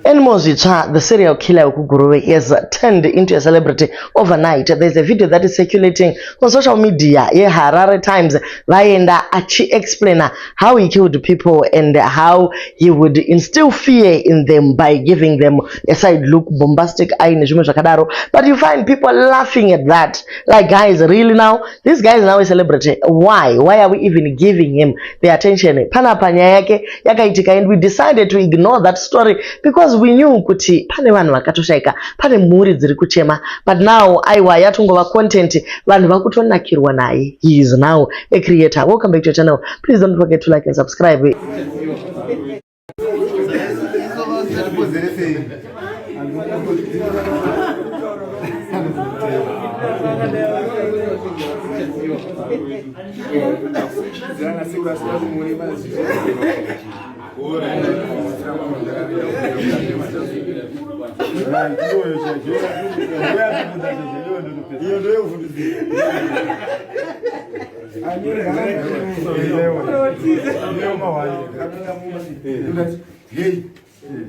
Anymore Zvitsva, the serial killer wekuGuruve, has turned into a celebrity overnight. There's a video that is circulating on social media yeHarare Times. Vaenda achi-explainer how he killed people and how he would instill fear in them by giving them a side look, bombastic eye nezvimwe zvakadaro. But you find people laughing at that. Like, guys, really now? This guy is now a celebrity. Why? Why are we even giving him the attention? Panapa nyaya yake yakaitika and we decided to ignore that story because we knew kuti pane vanhu vakatoshaika, pane mhuri dziri kuchema. But now, aiwa, yatongova content, vanhu vakutonakirwa naye. He is now a creator. Welcome back to your channel. Please don't forget to like and subscribe.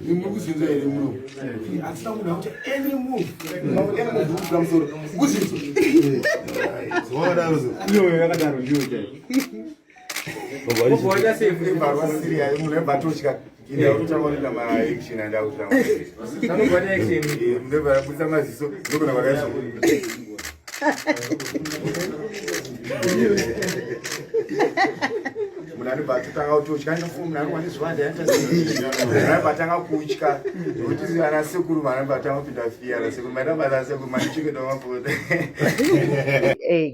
Hey, mukuzinzwa here muno? Hatina munhu akuti any move, any move kubuda musoro kuzinzwa. Wakadaro so. Iyo yakadaro ndiyo chaiyo. Ibvarwa siriya munhu aibva atotya. Ine akutanga kuita maaction and akutanga. Munhu aibva abudisa maziso ndokuna kwakaiswa. Munhu anobva atotanga kutotya, anofunga munhu ari wane zvivanda anobva atanga kutya nekuti ana sekuru vanobva atanga kupinda fiya. Ana sekuru maita basa, ana sekuru manichengeta mafuta.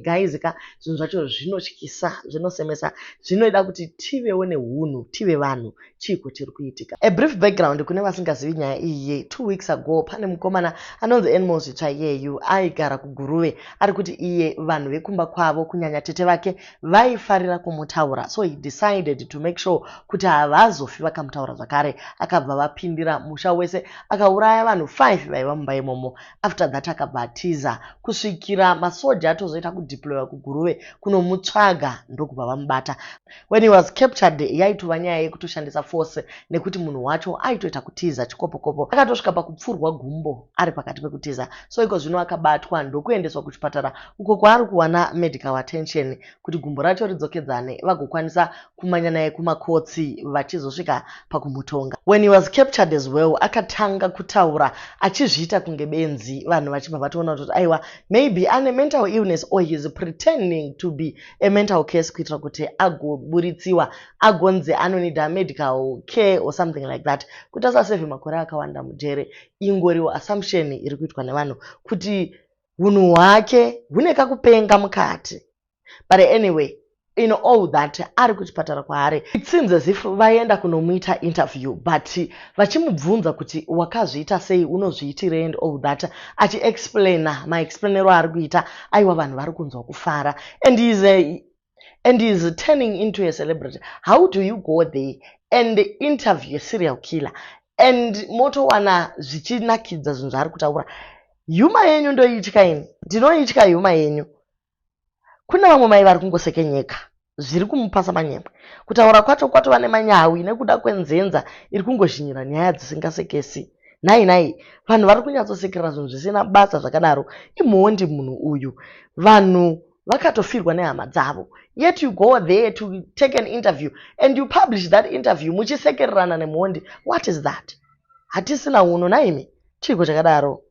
Guys ka, zvinhu zvacho zvinotyisa, zvinosemesa, zvinoida kuti tivewo neunhu, tive vanhu. Chiiko chiri kuitika? A brief background kune vasingazivi nyaya iyi: 2 weeks ago pane mukomana anonzi Anymore Zvitsva. Iyeyu aigara kuGuruve. Ari kuti iye vanhu vekumba kwavo, kunyanya tete vake, vaifarira kumutaura, so he decided to make sure kuti havazofi vakamutaura zvakare. Akabva vapindira musha wese, akauraya vanhu 5 vaiva mumba imomo. After that akabva atiza kusvikira masoja atozoita kudeployiwa kuGuruve kunomutsvaga, ndokubva vamubata. When he was captured, yaitova nyaya yekutoshandisa force nekuti munhu wacho aitoita kutiza chikopokopo. Akatosvika pakupfurwa gumbo ari pakati pekutiza. So iko zvino akabatwa ndokuendeswa kuchipatara uko kwaari kuwana medical attention kuti gumbo racho ridzokedzane, vagokwanisa kumanya naye kumakotsi vachizosvika pakumutonga. When he was captured as well, akatanga kutaura achizviita kunge benzi, vanhu vachibva vatoona kuti aiwa, maybe ane mental illness or he is pretending to be a mental case kuitira kuti agoburitsiwa, agonzi anonida medical care or something like that, kuti asasevhe makore akawanda mujere. Ingoriwo assumption iri kuitwa nevanhu kuti unhu hwake hune kakupenga mukati. But anyway, in all that, ari kuchipatara kwaari. It seems as if vaenda kunomuita interview, but vachimubvunza kuti wakazviita sei, unozviitirei and all that, achiexplaina maexplainero aari kuita, aiwa, vanhu vari kunzwa kufara and he is turning into a celebrity. How do you go there and interview a serial killer and motowana zvichinakidza zvinhu zvaari kutaura? Humour yenyu ndoitya ini, ndinoitya humour yenyu. Kune vamwe mai vari kungosekenyeka zviri kumupasa manyemwe. Kutaura kwacho kwatova nemanyawi nekuda kwenzenza iri kungozhinyira nyaya dzisingasekesi. Nhai nhai, vanhu vari kunyatsosekerera zvinhu zvisina basa zvakadaro. Imhondi munhu uyu, vanhu vakatofirwa nehama dzavo, yet you go there to take an interview and you publish that interview muchisekererana nemhondi. What is that? Hatisina uno naimi, chiiko chakadaro?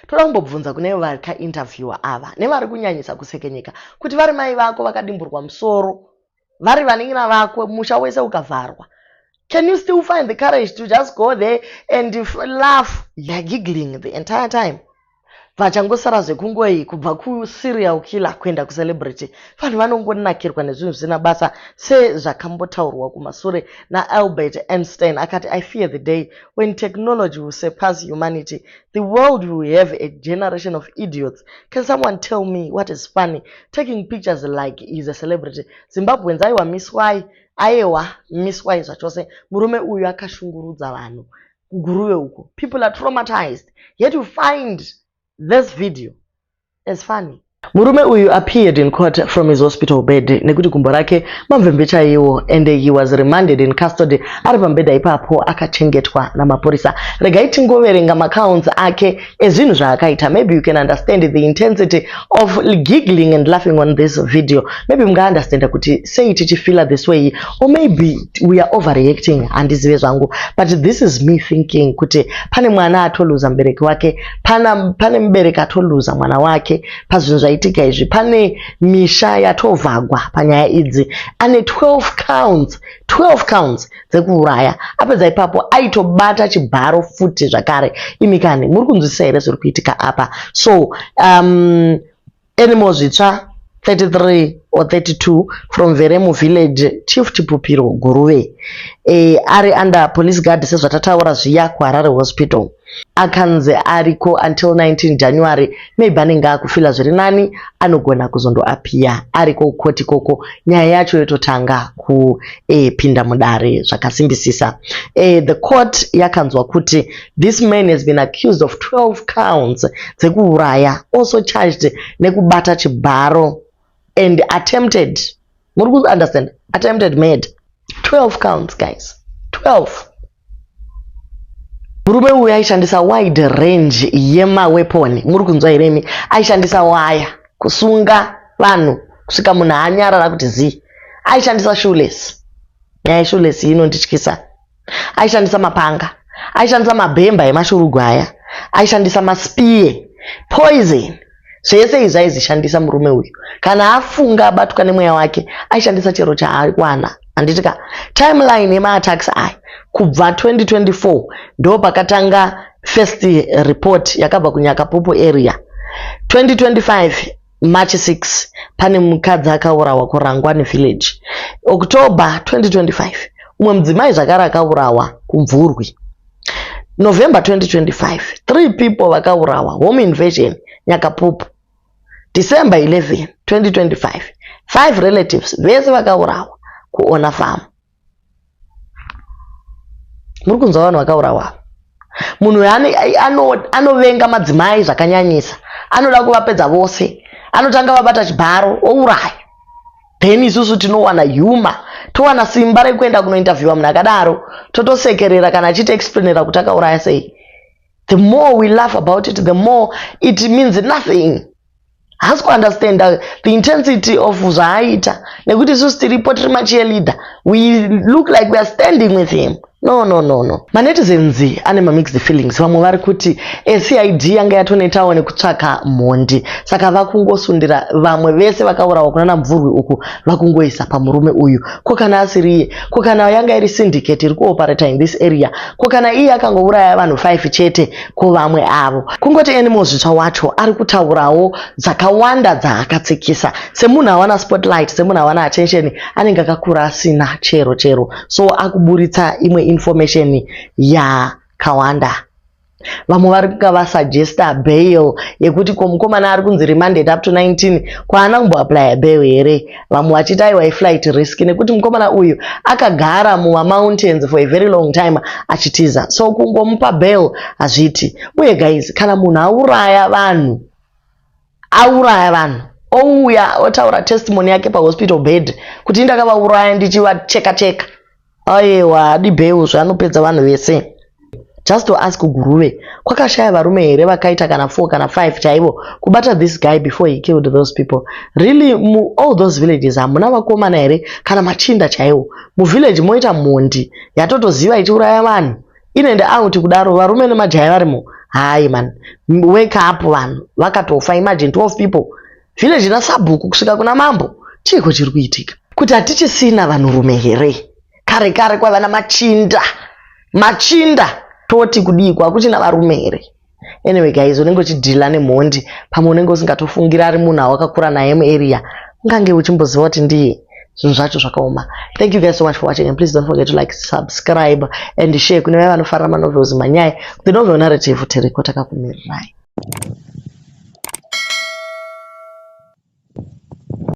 Toda kumbobvunza kune vakainterviewa ava nevari kunyanyisa kusekenyeka kuti vari mai vako vakadimburwa musoro, vari vanin'ina vako, musha wese ukavharwa, can you still find the courage to just go there and laugh? You are giggling the entire time. Vachangosara zvekungoi kubva kuserial killer kuenda kucelebrity. Vanhu vanongonakirwa nezvinhu zvisina basa. Sezvakambotaurwa kumasure naAlbert Einstein, akati, "I fear the day when technology will surpass humanity. The world will have a generation of idiots." Can someone tell me what is funny, taking pictures like he's a celebrity? Zimbabweans, aiwa, miswai, aiwa, miswai zvachose. Murume uyu akashungurudza vanhu kuGuruve uko. People are traumatized, yet you find this video as funny. Murume uyu appeared in court from his hospital bed nekuti gumbo rake mamvemve chaiwo and he was remanded in custody ari pamubhedha ipapo akachengetwa namapurisa. Regai tingoverenga macounts ake ezvinhu zvaakaita. Maybe you can understand the intensity of giggling and laughing on this video. Maybe mungaunderstanda kuti sei tichifeela this way or maybe we are overreacting, handizive zvangu. But this is me thinking kuti pane mwana atoluza mubereki wake, pane mubereki atoluza mwana wake pazvinhu zvaitika izvi, pane misha yatovhagwa panyaya idzi. Ane 12 counts, 12 counts dzekuuraya. Apedza ipapo aitobata chibharo futi zvakare. Imi kani, muri kunzwisisa here zviri kuitika apa? So Anymore Zvitsva, 33 or 32, from Veremu village, Chief Chipupiro, Guruve, ari under police guard sezvatataura zviya kuHarare Hospital. Akanzi ariko until 19 January. Maybe anenge akufeela zviri nani, anogona kuzondoappear ariko kukoti ikoko, nyaya yacho yototanga kupinda mudare zvakasimbisisa. The court yakanzwa kuti this man has been accused of 12 counts dzekuuraya, also charged nekubata chibharo and attempted, muri kuunderstand, attempted murder. 12 counts, guys, 12. Murume uyu aishandisa wide range yemaweapon. Muri kunzwa here imi? Aishandisa waya kusunga vanhu kusvika munhu anyarara kuti zii. Aishandisa shoelace. Nyaya yeshoelace inondityisa. Aishandisa mapanga, aishandisa mabhemba emashurugwa aya, aishandisa maspear, poison, zvese izvi aizvishandisa murume uyu. Kana afunga, abatwa nemweya wake, aishandisa chero chaakwana, handiti ka? Timeline yemaattacks aya, kubva 2024 ndo pakatanga first report yakabva kuNyakapupu area. 2025 March 6 pane mukadzi akaurawa kuRangwani village. October 2025 umwe mudzimai zvakare akaurawa kuMvurwi. November 2025 three people vakaurawa, home invasion, Nyakapupu. December 11 2025 five relatives vese vakaurawa kuOna Farm. Muri kunzwa vanhu vakaurawa? Munhu anovenga madzimai zvakanyanyisa, anoda kuvapedza vose. Anotanga vabata chibharo, ouraya. Then isusu tinowana humour, towana simba rekuenda kunointerviewa munhu akadaro, totosekerera kana achitiexplainera kuti akauraya sei. The more we laugh about it, the more it means nothing. Haasi kuunderstanda the intensity of zvaaita nekuti isusu tiripo, tiri macheerleader. We look like we are standing with him. No, no, no, no. Manetizens ane mamixed feelings. Vamwe vari kuti CID yanga yatonetawo nekutsvaka mhondi, saka vakungosundira vamwe vese vakaurawa kuna naMvurwi uku, vakungoisa pamurume uyu. Ko kana asiriye? Ko kana yanga iri syndicate iri kuoperata in this area? Ko kana iye akangouraya vanhu 5 chete, ko vamwe avo? Kungoti Anymore Zvitsva wacho ari kutaurawo dzakawanda dzaakatsikisa. Semunhu awana spotlight, semunhu awana attention, anenge akakura asina chero chero, so akuburitsa imwe information yakawanda. Vamwe vari kunga vasuggesta bail yekuti ko mukomana ari kunzi remanded up to 19, kwaana kumboapplya bail here? Vamwe vachiti aiwa, iflight risk nekuti mukomana uyu akagara mumamountains for a very long time achitiza, so kungomupa bail hazviti. Uye guys, kana munhu auraya vanhu, auraya vanhu, ouya otaura testimony yake pahospital bed kuti indakavauraya ndichivacheka cheka, aiwa, hadi bail, zvaanopedza vanhu vese. Just to ask, Guruve kwakashaya varume here vakaita kana 4 kana 5 chaivo kubata this guy before he killed those people? Really, mu all those villages hamuna vakomana here kana machinda chaiwo? Muvillage moita mhondi yatotoziva ichiuraya vanhu in and out kudaro, varume nemajaya varimo. Hai man, wake up. Vanhu vakatofa. Imagine 12 people, village nasabhuku kusvika kuna mambo. Chiiko chiri kuitika? Kuti hatichisina vanhurume here? Kare kare kwaiva namachinda, machinda. Toti kudii? Kwakuchina varume here? Anyway guys, unenge uchideala nemhondi, pamwe unenge usingatofungira ari munhu awakakura naye muarea, ungange uchimboziva kuti ndiye. Zvinhu zvacho zvakaoma. Thank you guys so much for watching and please don't forget to like, subscribe and share. Kune vaya vanofarira manovels, manyaya, the novel narrative, tiriko takakumirirai.